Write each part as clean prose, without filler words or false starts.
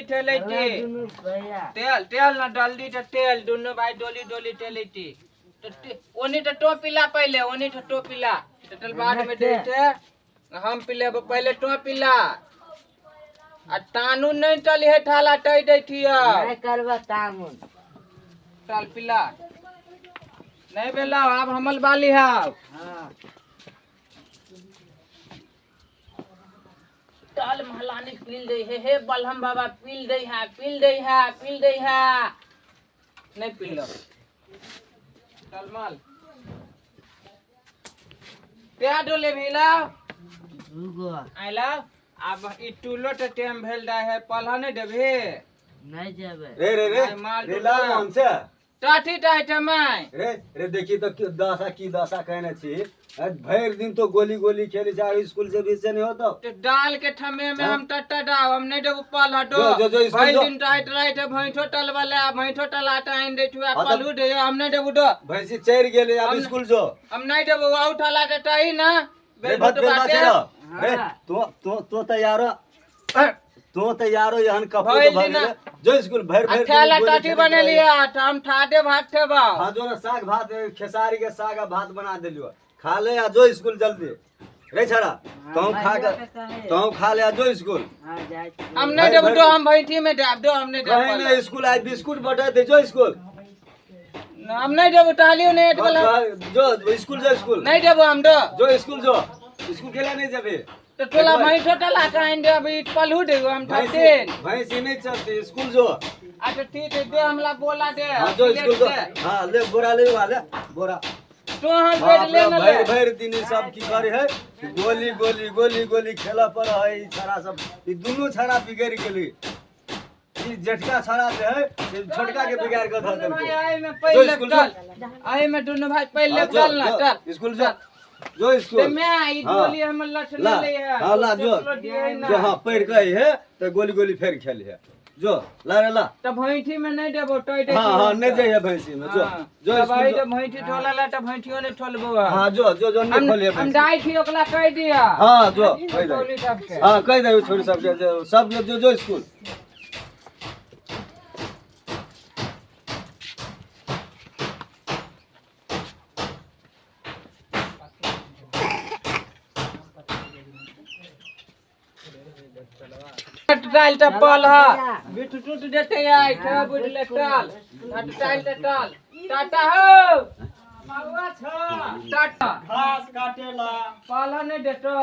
डोली ठेलैती। तेल तेल ना डल्डी त तेल दुनू भाई डोली डोली ठेलैती। त ओनी त टोपी ला पहिले, ओनी त टोपी ला टटल बाद में देते हम पिलेब पहिले टोपी ला। आ तानू नहीं चली है ठाला टै दै थिया। नहीं करबा तामुन। चल पिला। नहीं बेला अब हमल बाली हाव। हां। टाल महलानी पील दे हे, हे बलहम बाबा पील दे है, पील दे है, पील दे है। नहीं पील लो। चल माल। क्या डोले भीला? दूगो। आइला अब ई टूलो ते टाइम भेल जाय है, पलहा नहीं देबे? नहीं देबे। रे रे रे, नहीं, माल रे डोला। लाल मोहन से। टाठी टाठी my. रे रे देखी तो की दशा की दशा कहने छी। अरे भर दिन तो गोली गोली खेली जा, स्कूल से बीच से नहीं होता। तो डाल के ठमे में हाँ? हम टट्टा डाव, हम नहीं देबो पलहा डो। जो, जो, जो, स्कूल भर जो। दिन टाइट राइट है, भैंठो टलवा ले, भैंठो टलाटा आइन दे छुआ, हाँ, तो पलहू दे, हम नहीं देबो डो। भैंसी चढ़ गेले, अब हम स्कूल जो। हम नहीं देबो, आउ टलाटा टाई ना। रे, बेल भत तो बेल बाटे। बाटे रह। रे, हाँ। तो, तो, तो तैयार हो। तो तैयार हो, यहन कपड़ो भइल तो भर दिना। गेले। जो स्कूल भर भर आ ठेला दिन गोली टाटी खेले बने रहे। लिया, तो हम ठाडे भात ठेबा। हाँ, जो ना साग भात, खेसारी के साग आ भात बना देलियो। खा ले आ जो स्कूल जल्दी। रे छड़ा, हाँ, तों खा भाई के, के कहे। तों खा ले आ जो स्कूल। हाँ, जाय छी। हम नहीं भाई, देबो भाई। दो, हम भैंठी में डाब दो, हम नहीं देबो कहीं पहले। ना स्कूल आए बिस्कुट बटा दे जो स्कूल। ना, हम नहीं देबो, टालियो नहीं एट वाला। हाँ, जो स्कूल जो स्कूल। नहीं देबो हम दो। जो स्कूल जो। स्कूल खेला नहीं जाबे। तो तोला भाई। भैंठो टला के आइन दे, अभी पलहू देबो हम भैंसी, ठटेन। भैंसी नहीं चलती, स्कूल जो। अच्छा ठीक है, दे हमला बोला दे। हाँ, जो प्लेट स्कूल जो। दे। हाँ, ले बोरा ले वाले, बोरा। तो हम बाप बेड ले रे, न ले। भर भर दिन ई सब की करे है, गोली गोली गोली गोली खेला पर है ई छड़ा सब। ई दुनू छड़ा बिगड़ गेली। ई जेठका छड़ा जे है, ई छोटका के बिगाड़ के धऽ दुनू भाई देलकै। आई में पहिले जो स्कूल चल। जो। आई में दुनू भाई पहिले हाँ, जो, चल ना, जो, चल। स्कूल जो। जो स्कूल। ते मैं ई हाँ। गोली हम लठ ला, ले है। हाँ, ला, जो। चलो दिए ना। जो, हाँ, पढ़ के आई है, तो गोली गोली फेर खेली है। जो, ला रे, ला। तो भैंठी में नहीं देबो, टोय दे हाँ, दियो। हाँ, नहीं जाइए भैंसी में, जो, हाँ। जो तब स्कूल आई जो। तो भैंठी ठोला ला, तो भैंठियो नहीं ठोलबो है। हाँ, जो, जो, जो, नहीं खोलिए हम भैंसी। डाई थी ओकला कह दिया। हाँ, जो, कह दे। छोरी सबके। हाँ, कह दे छोरी सबके, जो, सब जो, जो स्कूल। टाइल टप्पल है। बिट टूट देते आई, ठा बुझ ले टाल। हट टाइल ते टाल। टाटा हो। बाबुआ छ। टाटा। घास काटेला। पाला नहीं देतो।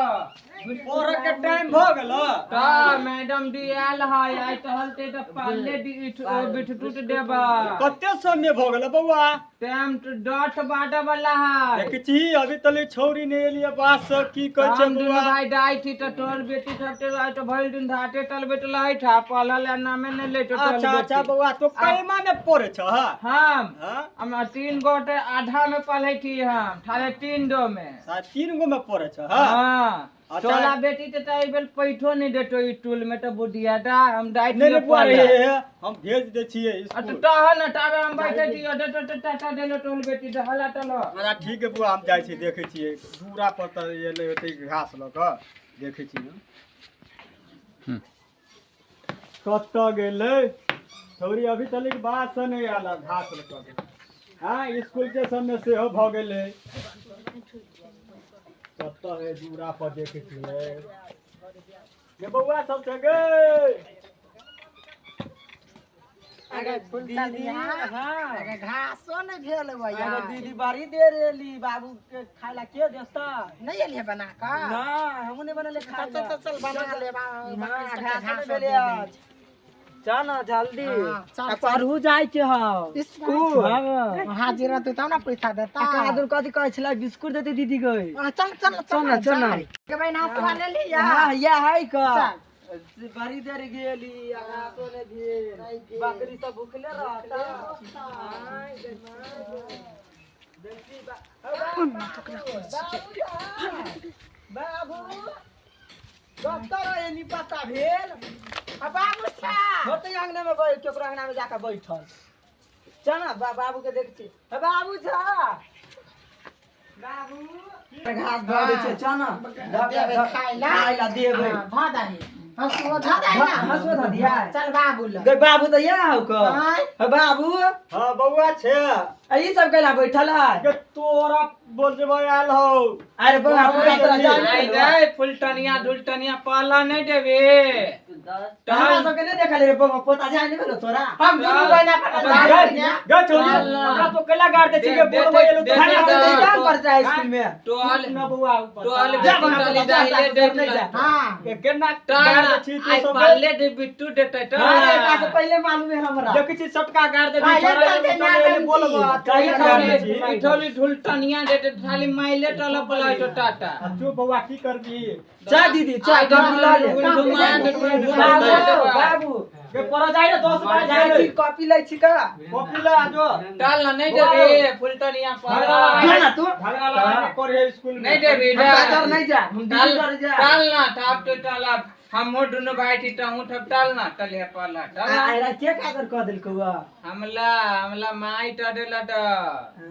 पोर के टाइम भ गेल। ता मैडम डी आयल है, आई टहलते त पाले डी it, bit टूट देबा। कते समय भ गेल बौआ? टाइम तो डॉट बाटा वाला है। देख छी अभी तले छौरी नहीं एलिए बात से की कहै छै हम दुनू बौआ? भाई दाई थी त तोर बेटी सब ते आई तो भइल दिन धाटे टल बेटल है था, पहला ले नामे नहीं ले तो टल अच्छा, अच्छा बेटी। बौआ, तो कैमा में पढ़े छ, हाँ? हम? हाँ? हम 3 गो ते आधा में पढ़े थी हम, साढ़े तीन दो में। साढ़े तीन गो में पढ़े छ, हाँ? हाँ। अच्छा। तोला बेटी ते त एहि बेर पैठो नहीं देतो ई टूल में त बुढ़िया दा, हम दाई नहीं, नहीं, थी बुआ रे, पढ़े। हे, हम भेज दे छियै अच्छा, स्कूल। तहन न, ताबे हम बैठे छियै, दे तो टाटा देलो टोल बेटी, दे हला टलो। अच्छा, ठीक है बुआ, हम जाइ छियै, देखै छियै। दूरा पर त एलै होतै घास लऽ कऽ, देखै छियै। कतऽ गेलै? छौरी अभी तलिक बात से नहि आयल घास लऽ कऽ। हाँ, स्कूल के समय सेहो भऽ गेलै। कतऽ है दूरा पर देखै छियै। गे बौआ सब छै गे। अरे दीदी, हाँ। अरे घासो नहीं भेल भैया। अरे दीदी बड़ी देर एली, बाबू के खाय ला के देता? नहीं एलिए बना का? ना, हमहूँ नहीं बनेले खाय चल, ला। चल, चल, बना ले, हाँ, बकरी सबके घासो घास नहीं दे भेले दे। आज। चल ना जल्दी। हाँ, चल, आ चल। पढ़ू जाय के हौ। स्कूल। हाँ। हाजिर रहतै तब ना पैसा देता। आ कहाँ कथी कहै छलै, बिस्कुट देतै दीदी गै। हाँ, चल, चल, चल, चल ना, चल ना। चल। के भाई नाश्ता ले लिया? हाँ, या है का। चल। बड़ी देर गेली, आ घासो नहीं भेल। बकरी सब भूखले रहता। बाबू, कतऽ रहे नी पता भेल? आ बाबू छा। होतै अंगना में बैठ, केकरो अंगना में जाके बैठल। चल ना, बाबू के देख छी। हे बाबू छा। बाबू। घास धऽ दै छै, चल ना। देबै खाय ला। खाय ला देबै। हाँ, धऽ दही। हंसुआ धऽ दे ना। हंसुआ धऽ दिया। चल बाबू लग। गई बाबू तो ये हौ को। आँय। बाबू। हाँ बउआ छे। आ ई सब कैला बैठल है? के तोरा बोल जेबो आयल हौ। अरे बउआ पूरा तोरा जान आई दे फुलटनिया ढुलटनिया पहला नहीं देबे। हमरा सबके नहीं देखल रे बउआ पोता जाय नहीं भेलो तोरा। हम दुनू बहिना पर गए गए छोरी हमरा तो कैला गाड़ दे छी के बोलबो एलो तो हमरा सब तो काम कर जाए स्कूल में। टोल ना बउआ टोल जा बउआ, बेटी जा, टली जा, दाहिले जा, दे जा। हां के केना टाल गाड़ दे छी तू आई सब पाले दे बिट्टू देते अरे एकरा से पहले मालूम है हमरा। देखै छी सटका गाड़ दे पहिले चलते ना बोलबो काहे गाड़ दे छी इठोली ढुलटनिया देते खाली माइले टल बोलाय तो टाटा। आ चुप बउआ की करबी? जा दीदी जा आई कॉपी ला ले। ढुलढुमा बाबू बाबू के पर जाय रे 10 बार जाइ छी कॉपी लै छी का? कॉपी ला जो टाल ना नहीं देबे फुलटनिया पर जा ना तू। झगड़ा लड़ाई करे स्कूल में नहीं देबे हम बाजार नहीं जा, हम दीदी टाल कर जा। टाल ना थाप तो टाला हम दुनु भाई थी तहु थप टाल ना टले पाला टाल आ आइरा के कागर कह देलकौ? हमला हमला माई ट देला त।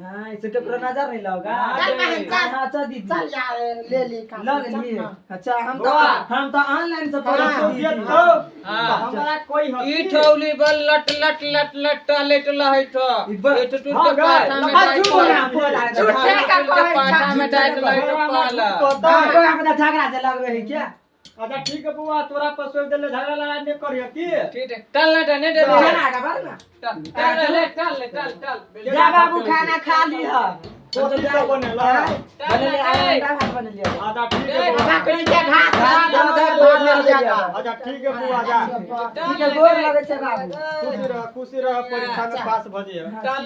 हां इसे केकरो नजर नहीं लगा। चल बहन चल। हां चल दीदी चल यार ले ले का। ल लेली। अच्छा हम तो बउआ। हम तो ऑनलाइन से पढ़ै तो छी दियत दीदी। तो हाँ। हमरा कोई हसी ई ठौली बल लट लट लट लट टले टला है तो ई बल- ए तो टूट हाँ, के गए। पाठा में हाँ, जाय झूठ बोला, बोला। झूठे का टूट के कहै पाठा में जाय तो लय तो पाला। हाँ, कोई हमरा झगड़ा से लगबे है क्या? अच्छा ठीक है बुआ तोरा पर सोच देले झगड़ा लड़ाई नहीं करियो की? ठीक है टल ना नहीं देबे। जा ना आगा बढ़ ना। टल टल ले टल ले टल टल। जा बाबू खाना खा ली है। कोथी सब बनेला? बनेले अंडा भात बनेले। अच्छा ठीक है बुआ। बकरी के घास घास डाल दे, दे, दे, दे, दे। अच्छा ठीक है बुआ जा। ठीक है गोर लगे छै बाबू। खुशी रह खुशी रह परीक्षा में पास भ जइहे। टल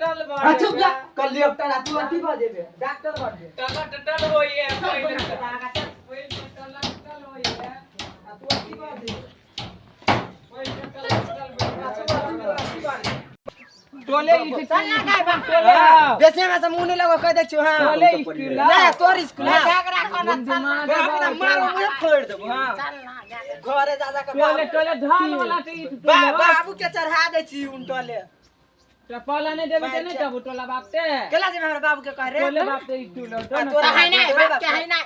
टल आ चुप जा कल लियो तोरा तू अथी भ जेबे डॉक्टर बन जेबे। टल टल होइए पहिले टल टल होइए आ तू अथी भ जेबे। पहिले टल टल टोले इठ चल ना गाय बा। टोले बेसी हमरा से मुंह नहीं लगो कह दै छियो। हां टोले स्कूल नहीं तोर स्कूल हां झगड़ा करना चल ना। बाबू मारो मुझे फोड़ देबो। हां चल ना जा। घरे जा जा के टोले टोले धान वाला ते इठ बाबू के चढ़ा दै छी उन टोले। टपला नहीं देबे ते नहीं तब टोला बाप ते केला जेबे हमरा बाबू के कह रे? टोले बाप ते स्कूल आ तोरा है नहीं बाप के है नहीं।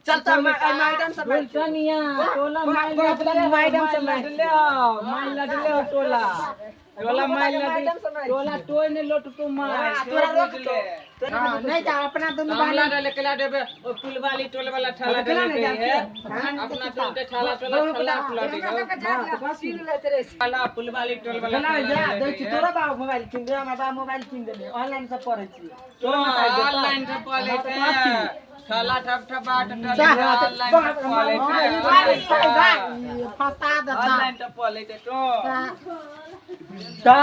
चल त मैडम से बैठ। टोलनिया टोला माइल मैडम से लड ले माइल लड ले टोला टोला माइल लड टोला टोय ने लोट तू माइल तोरा रोक तो। हां नहीं जा अपना दुनू हमला बहन डाले केला देबे ओ पुल वाली टोल वाला ठेला केला देले नहीं है अपना टोल के ठेला टोला ठेला ठेला ठेला पुल वाली टोल वाला केला जा दै छी तोरा बाबू मोबाइल किन दे हमरा बाबू मोबाइल किन देले ऑनलाइन से पढ़ै छी। तो ऑनलाइन से पढ़े थे ठेला ठप ठप बाट ठेला ऑनलाइन से पढ़े थे फंसा देता। ऑनलाइन से पढ़े थे तो ता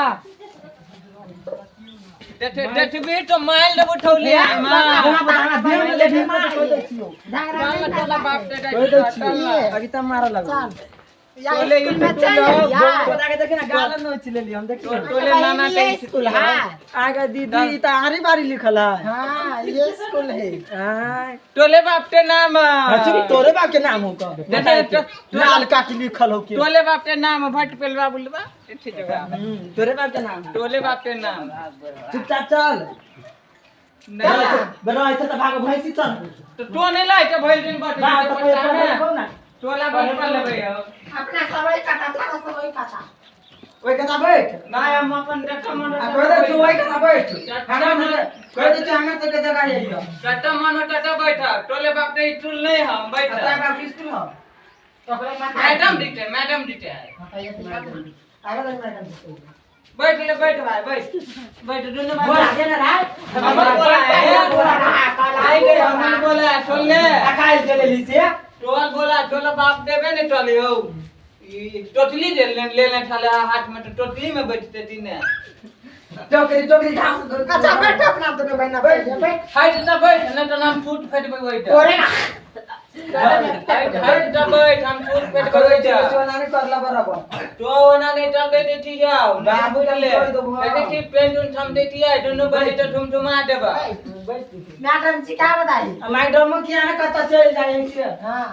देख देखबी तो माइल देबो ठौली हमरा देह में लेके मार कह दै छियो। झगड़ा माइल नहीं टोला बाप दे कह दै छियो अभी त मारा लगो। चल या टोले स्कूल में चल यार। तोरा के देखे ना गाल नोच लेली हम देखी। टोले नाना ये स्कूल है। आगे दीदी ई त आरी बारी लिखल है। हां ये स्कूल है। हां टोले बाप के नाम अच्छा तोरे बाप के नाम हो का? लाल काकी लिखल हो के? टोले बाप के नाम भट्ट पेलवा बुलवा ठीक जगह। तोरे बाप के नाम टोले बाप के नाम। चुपचाप चल नहीं बड़ा ऐसे त भागो भैंसी चल। तो तो नहीं लाए के भइल दिन बट बाप त पहिले ना टोला बैठ पर लेबै हो। अपना सबई काटा सारा सबई काटा। ओइ कता बैठ। ना हम अपन डटा मन आ कह दे छौ ओइ कता बैठ। हमरा कह दे छौ हमरा सबके जगह है ई। टटा मन टटा बैठा टोले बाप के स्टूल नहीं हम बैठ। तोरा बाप स्कूल हो? मैडम डिटे मैडम डिटे आगे लग मैडम बैठ ले बैठ भाई बैठ बैठ दुनु भाई बोला दे ना राय। हमर बोला है बोला आई गए हमर बोला सुन ले अकाल चले ली से टोल बोला टोला बाप देबे ने टोले हो ई टोटली ले ले ले ठाले हाथ में तो टोटली में बैठते ती ने टोकरी टोकरी घास। अच्छा बैठ अपना दोनों बहना बैठ बैठ हाइट ना बैठ न तो नाम फूट फेटबे बैठ ओरे ना हाइट हाइट ना बैठ हम फूट फेटबे बैठ। सोना नहीं करला बराबर तो ओना नहीं चल दे देती जाओ बाबू ले देखे छी पेंट उन थम देती है दोनों बने तो ठुम ठुमा देबा। मैडम जी का बताई मैडम की आने कत चल जाए छी। हां